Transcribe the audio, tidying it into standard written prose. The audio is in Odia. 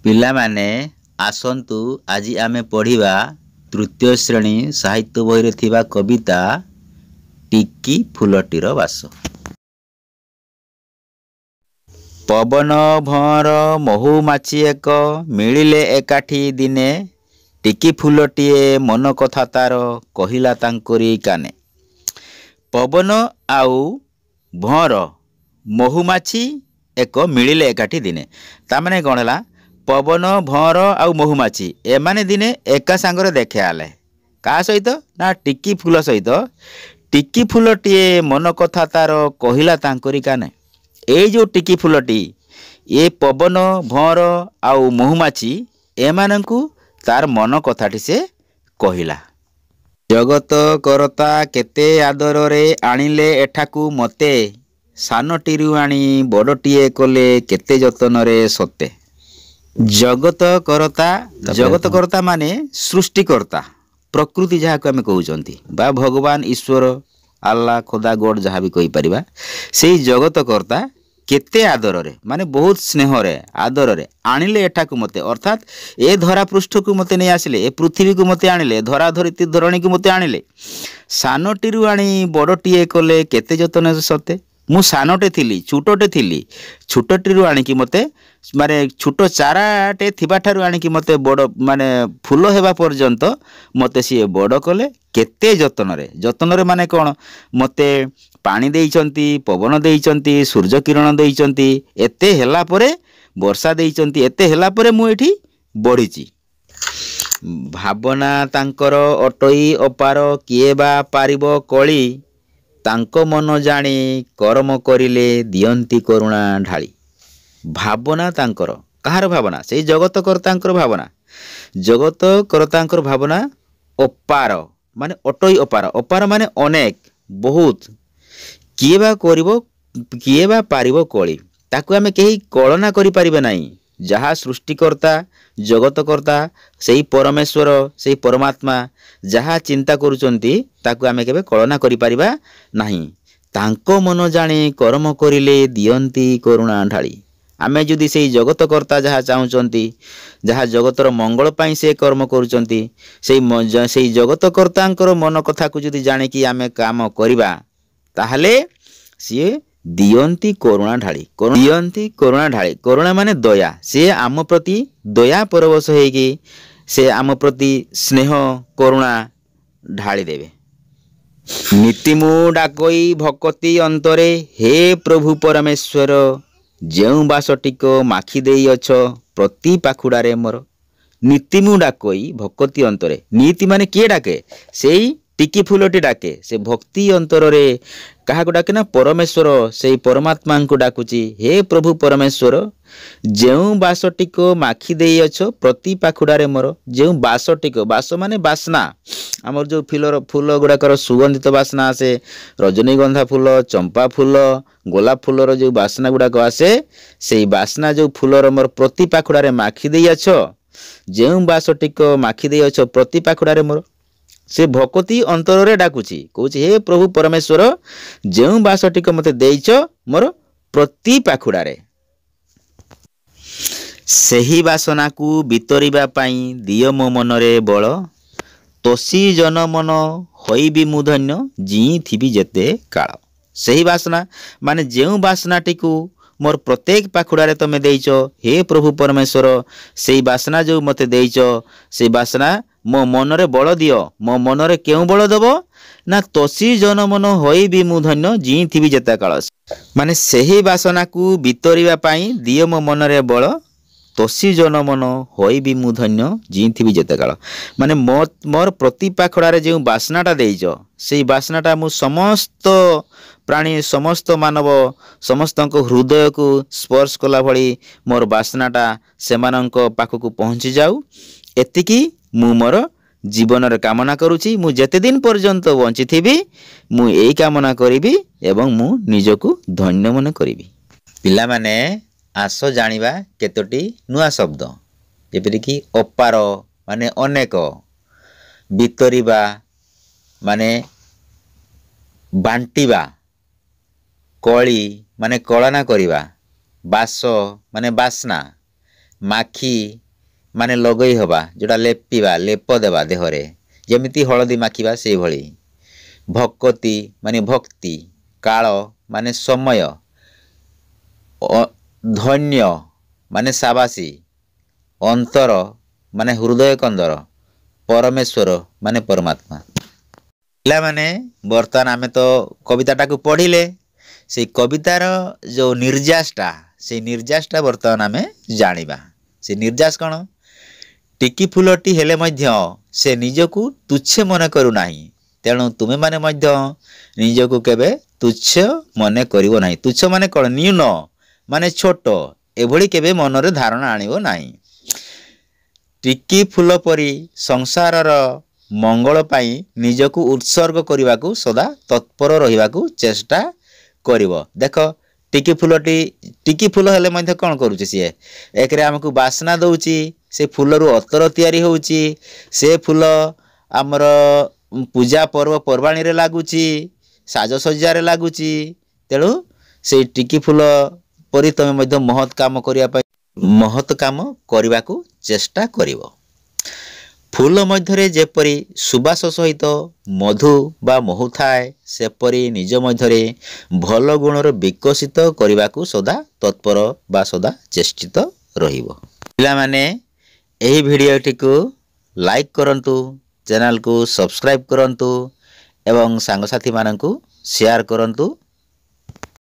ପିଲାମାନେ ଆସନ୍ତୁ, ଆଜି ଆମେ ପଢ଼ିବା ତୃତୀୟ ଶ୍ରେଣୀ ସାହିତ୍ୟ ବହିରେ ଥିବା କବିତା ଟିକି ଫୁଲଟିର ବାସ। ପବନ, ଭଅଁର, ମହୁମାଛି ଏକ ମିଳିଲେ ଏକାଠି ଦିନେ, ଟିକି ଫୁଲଟିଏ ମନ କଥା ତାର କହିଲା ତାଙ୍କରି କାନେ। ପବନ ଆଉ ଭଅଁର, ମହୁମାଛି ଏକ ମିଳିଲେ ଏକାଠି ଦିନେ। ତାମାନେ କ'ଣ ହେଲା? ପବନ, ଭଅଁର ଆଉ ମହୁମାଛି ଏମାନେ ଦିନେ ଏକା ସାଙ୍ଗରେ ଦେଖା ହେଲେ। କାହା ସହିତ? ନା ଟିକି ଫୁଲ ସହିତ। ଟିକି ଫୁଲଟିଏ ମନ କଥା ତାର କହିଲା ତାଙ୍କରି କାନେ। ଏଇ ଯେଉଁ ଟିକି ଫୁଲଟି, ଏ ପବନ, ଭଅଁର ଆଉ ମହୁମାଛି ଏମାନଙ୍କୁ ତାର ମନ କଥାଟି ସେ କହିଲା। ଜଗତ କରତା କେତେ ଆଦରରେ ଆଣିଲେ ଏଠାକୁ ମୋତେ, ସାନଟିରୁ ଆଣି ବଡ଼ଟିଏ କଲେ କେତେ ଯତ୍ନରେ ସତେ। ଜଗତ କରତା, ଜଗତ କରତା ମାନେ ସୃଷ୍ଟିକର୍ତ୍ତା, ପ୍ରକୃତି ଯାହାକୁ ଆମେ କହୁଛନ୍ତି, ବା ଭଗବାନ, ଈଶ୍ୱର, ଆଲ୍ଲା, ଖୋଦା, ଗଡ଼ ଯାହା ବି କହିପାରିବା, ସେଇ ଜଗତ କର୍ତ୍ତା କେତେ ଆଦରରେ, ମାନେ ବହୁତ ସ୍ନେହରେ ଆଦରରେ ଆଣିଲେ ଏଠାକୁ ମୋତେ, ଅର୍ଥାତ୍ ଏ ଧରା ପୃଷ୍ଠକୁ ମୋତେ ନେଇ ଆସିଲେ, ଏ ପୃଥିବୀକୁ ମୋତେ ଆଣିଲେ, ଧରା ଧରିତ୍ରୀ ଧରଣୀକୁ ମୋତେ ଆଣିଲେ। ସାନଟିରୁ ଆଣି ବଡ଼ଟିଏ କଲେ କେତେ ଯତ୍ନରେ ସତେ। ମୁଁ ସାନଟେ ଥିଲି, ଛୋଟଟେ ଥିଲି, ଛୋଟଟିରୁ ଆଣିକି ମୋତେ, ମାନେ ଛୋଟ ଚାରାଟେ ଥିବାଠାରୁ ଆଣିକି ମୋତେ ବଡ଼, ମାନେ ଫୁଲ ହେବା ପର୍ଯ୍ୟନ୍ତ ମୋତେ ସିଏ ବଡ଼ କଲେ କେତେ ଯତ୍ନରେ। ଯତ୍ନରେ ମାନେ କ'ଣ? ମୋତେ ପାଣି ଦେଇଛନ୍ତି, ପବନ ଦେଇଛନ୍ତି, ସୂର୍ଯ୍ୟ କିରଣ ଦେଇଛନ୍ତି, ଏତେ ହେଲା ପରେ ବର୍ଷା ଦେଇଛନ୍ତି, ଏତେ ହେଲା ପରେ ମୁଁ ଏଠି ବଢ଼ିଛି। ଭାବନା ତାଙ୍କର ଅଟଇ ଅପାର, କିଏ ବା ପାରିବ କଳି, ତାଙ୍କ ମନ ଜାଣି କରମ କରିଲେ ଦିଅନ୍ତି କରୁଣା ଢାଳି। ଭାବନା ତାଙ୍କର, କାହାର ଭାବନା? ସେଇ ଜଗତ କର୍ତ୍ତାଙ୍କର ଭାବନା। ଜଗତ କର୍ତ୍ତାଙ୍କର ଭାବନା ଅପାର, ମାନେ ଅଟଇ ଅପାର। ଅପାର ମାନେ ଅନେକ, ବହୁତ। କିଏ ବା କରିବ, କିଏ ବା ପାରିବ କଳି, ତାକୁ ଆମେ କେହି କଳନା କରିପାରିବେ ନାହିଁ। ଯାହା ସୃଷ୍ଟିକର୍ତ୍ତା, ଜଗତକର୍ତ୍ତା, ସେଇ ପରମେଶ୍ୱର, ସେଇ ପରମାତ୍ମା ଯାହା ଚିନ୍ତା କରୁଛନ୍ତି ତାକୁ ଆମେ କେବେ କଳନା କରିପାରିବା ନାହିଁ। ତାଙ୍କ ମନ ଜାଣି କର୍ମ କରିଲେ ଦିଅନ୍ତି କରୁଣା ଢାଳି। ଆମେ ଯଦି ସେଇ ଜଗତକର୍ତ୍ତା ଯାହା ଚାହୁଁଛନ୍ତି, ଯାହା ଜଗତର ମଙ୍ଗଳ ପାଇଁ ସେ କର୍ମ କରୁଛନ୍ତି, ସେଇ ଜଗତକର୍ତ୍ତାଙ୍କର ମନ କଥାକୁ ଯଦି ଜାଣିକି ଆମେ କାମ କରିବା, ତାହେଲେ ସିଏ ଦିଅନ୍ତି କରୁଣା ଢାଳି। ଦିଅନ୍ତି କରୁଣା ଢାଳି। କରୁଣା ମାନେ ଦୟା। ସିଏ ଆମ ପ୍ରତି ଦୟା ପରବଶ ହେଇକି ସେ ଆମ ପ୍ରତି ସ୍ନେହ କରୁଣା ଢାଳି ଦେବେ। ନୀତି ମୁଁ ଡାକଇ ଭକତି ଅନ୍ତରେ, ହେ ପ୍ରଭୁ ପରମେଶ୍ୱର, ଯେଉଁ ବାସଟିକ ମାଖି ଦେଇଅଛ ପ୍ରତି ପାଖୁଡ଼ାରେ ମୋର। ନୀତି ମୁଁ ଡାକଇ ଭକତି ଅନ୍ତରେ। ନୀତି ମାନେ କିଏ ଡାକେ? ସେଇ ଟିକି ଫୁଲଟି ଡାକେ। ସେ ଭକ୍ତି ଅନ୍ତରରେ କାହାକୁ ଡାକେ ନା ପରମେଶ୍ୱର, ସେଇ ପରମାତ୍ମାଙ୍କୁ ଡାକୁଛି। ହେ ପ୍ରଭୁ ପରମେଶ୍ୱର, ଯେଉଁ ବାସଟିକ ମାଖି ଦେଇଅଛ ପ୍ରତି ପାଖୁଡ଼ାରେ ମୋର। ଯେଉଁ ବାସଟିକ, ବାସ ମାନେ ବାସ୍ନା, ଆମର ଯେଉଁ ଫୁଲର ଫୁଲ ଗୁଡ଼ାକର ସୁଗନ୍ଧିତ ବାସ୍ନା ଆସେ, ରଜନୀଗନ୍ଧା ଫୁଲ, ଚମ୍ପା ଫୁଲ, ଗୋଲାପ ଫୁଲର ଯେଉଁ ବାସ୍ନା ଗୁଡ଼ାକ ଆସେ, ସେଇ ବାସ୍ନା ଯେଉଁ ଫୁଲର ମୋର ପ୍ରତି ପାଖୁଡ଼ାରେ ମାଖି ଦେଇଅଛ, ଯେଉଁ ବାସଟିକ ମାଖି ଦେଇଅଛ ପ୍ରତି ପାଖୁଡ଼ାରେ ମୋର। ସେ ଭକତି ଅନ୍ତରରେ ଡାକୁଛି, କହୁଛି ହେ ପ୍ରଭୁ ପରମେଶ୍ୱର, ଯେଉଁ ବାସଟିକ ମୋତେ ଦେଇଛ ମୋର ପ୍ରତି ପାଖୁଡ଼ାରେ, ସେହି ବାସନାକୁ ବିତରିବା ପାଇଁ ଦିଅ ମୋ ମନରେ ବଳ, ତୋଷି ଜନମନ ହୋଇବି ମୁଁ ଧନ୍ୟ ଜିଇଁଥିବି ଯେତେ କାଳ। ସେହି ବାସନା ମାନେ ଯେଉଁ ବାସନାଟିକୁ ମୋର ପ୍ରତ୍ୟେକ ପାଖୁଡ଼ାରେ ତମେ ଦେଇଛ, ହେ ପ୍ରଭୁ ପରମେଶ୍ୱର, ସେଇ ବାସନା ଯେଉଁ ମୋତେ ଦେଇଛ, ସେଇ ବାସନା ମୋ ମନରେ ବଳ ଦିଅ। ମୋ ମନରେ କେଉଁ ବଳ ଦେବ? ନା ତୋଷି ଜନମନ ହୋଇବି ମୁଁ ଧନ୍ୟ ଜିଇଁଥିବି ଯେତେ କାଳ। ମାନେ ସେହି ବାସନାକୁ ବିତରିବା ପାଇଁ ଦିଅ ମୋ ମନରେ ବଳ, ତୋଷି ଜନମନ ହୋଇବି ମୁଁ ଧନ୍ୟ ଜିଇଁଥିବି ଯେତେ କାଳ। ମାନେ ମୋର ପ୍ରତି ପାଖୁଡ଼ାରେ ଯେଉଁ ବାସ୍ନାଟା ଦେଇଛ, ସେଇ ବାସ୍ନାଟା ମୁଁ ସମସ୍ତ ପ୍ରାଣୀ, ସମସ୍ତ ମାନବ, ସମସ୍ତଙ୍କ ହୃଦୟକୁ ସ୍ପର୍ଶ କଲା ଭଳି ମୋର ବାସ୍ନାଟା ସେମାନଙ୍କ ପାଖକୁ ପହଞ୍ଚି ଯାଉ, ଏତିକି ମୁଁ ମୋର ଜୀବନରେ କାମନା କରୁଛି। ମୁଁ ଯେତେ ଦିନ ପର୍ଯ୍ୟନ୍ତ ବଞ୍ଚିଥିବି ମୁଁ ଏଇ କାମନା କରିବି ଏବଂ ମୁଁ ନିଜକୁ ଧନ୍ୟ ମନେ କରିବି। ପିଲାମାନେ ଆସ ଜାଣିବା କେତୋଟି ନୂଆ ଶବ୍ଦ, ଯେପରିକି ଅପାର ମାନେ ଅନେକ, ବିତରିବା ମାନେ ବାଣ୍ଟିବା, କଳି ମାନେ କଳନା କରିବା, ବାସ ମାନେ ବାସ୍ନା, ମାଖି ମାନେ ଲଗେଇ ହେବା, ଯେଉଁଟା ଲେପିବା, ଲେପ ଦେବା ଦେହରେ, ଯେମିତି ହଳଦୀ ମାଖିବା ସେଇଭଳି। ଭକତି ମାନେ ଭକ୍ତି। କାଳ ମାନେ ସମୟ। ଧନ୍ୟ ମାନେ ସାବାସୀ। ଅନ୍ତର ମାନେ ହୃଦୟ କନ୍ଦର। ପରମେଶ୍ୱର ମାନେ ପରମାତ୍ମା। ପିଲାମାନେ, ବର୍ତ୍ତମାନ ଆମେ ତ କବିତାଟାକୁ ପଢ଼ିଲେ, ସେଇ କବିତାର ଯେଉଁ ନିର୍ଯାସଟା, ସେଇ ନିର୍ଯାସଟା ବର୍ତ୍ତମାନ ଆମେ ଜାଣିବା। ସେ ନିର୍ଯାସ କ'ଣ? ଟିକି ଫୁଲଟି ହେଲେ ମଧ୍ୟ ସେ ନିଜକୁ ତୁଚ୍ଛ ମନେ କରୁନାହିଁ, ତେଣୁ ତୁମେମାନେ ମଧ୍ୟ ନିଜକୁ କେବେ ତୁଚ୍ଛ ମନେ କରିବ ନାହିଁ। ତୁଚ୍ଛ ମାନେ କ'ଣ? ନ୍ୟୁନ ମାନେ ଛୋଟ, ଏଭଳି କେବେ ମନରେ ଧାରଣା ଆଣିବ ନାହିଁ। ଟିକି ଫୁଲ ପରି ସଂସାରର ମଙ୍ଗଳ ପାଇଁ ନିଜକୁ ଉତ୍ସର୍ଗ କରିବାକୁ ସଦା ତତ୍ପର ରହିବାକୁ ଚେଷ୍ଟା କରିବ। ଦେଖ, ଟିକି ଫୁଲଟି ଟିକି ଫୁଲ ହେଲେ ମଧ୍ୟ କ'ଣ କରୁଛି ସିଏ? ଏକରେ ଆମକୁ ବାସ୍ନା ଦେଉଛି, ସେ ଫୁଲରୁ ଅତର ତିଆରି ହେଉଛି, ସେ ଫୁଲ ଆମର ପୂଜା ପର୍ବପର୍ବାଣୀରେ ଲାଗୁଛି, ସାଜସଜ୍ଜାରେ ଲାଗୁଛି। ତେଣୁ ସେଇ ଟିକି ଫୁଲ ପରି ତୁମେ ମଧ୍ୟ ମହତ୍ କାମ କରିବା ପାଇଁ, ମହତ୍ କାମ କରିବାକୁ ଚେଷ୍ଟା କରିବ। ଫୁଲ ମଧ୍ୟରେ ଯେପରି ସୁବାସ ସହିତ ମଧୁ ବା ମହୁ ଥାଏ, ସେପରି ନିଜ ମଧ୍ୟରେ ଭଲ ଗୁଣର ବିକଶିତ କରିବାକୁ ସଦା ତତ୍ପର ବା ସଦା ଚେଷ୍ଟିତ ରହିବ। ପିଲାମାନେ, ଏହି ଭିଡ଼ିଓଟିକୁ ଲାଇକ୍ କରନ୍ତୁ, ଚ୍ୟାନେଲକୁ ସବସ୍କ୍ରାଇବ୍ କରନ୍ତୁ ଏବଂ ସାଙ୍ଗସାଥିମାନଙ୍କୁ ସେୟାର କରନ୍ତୁ।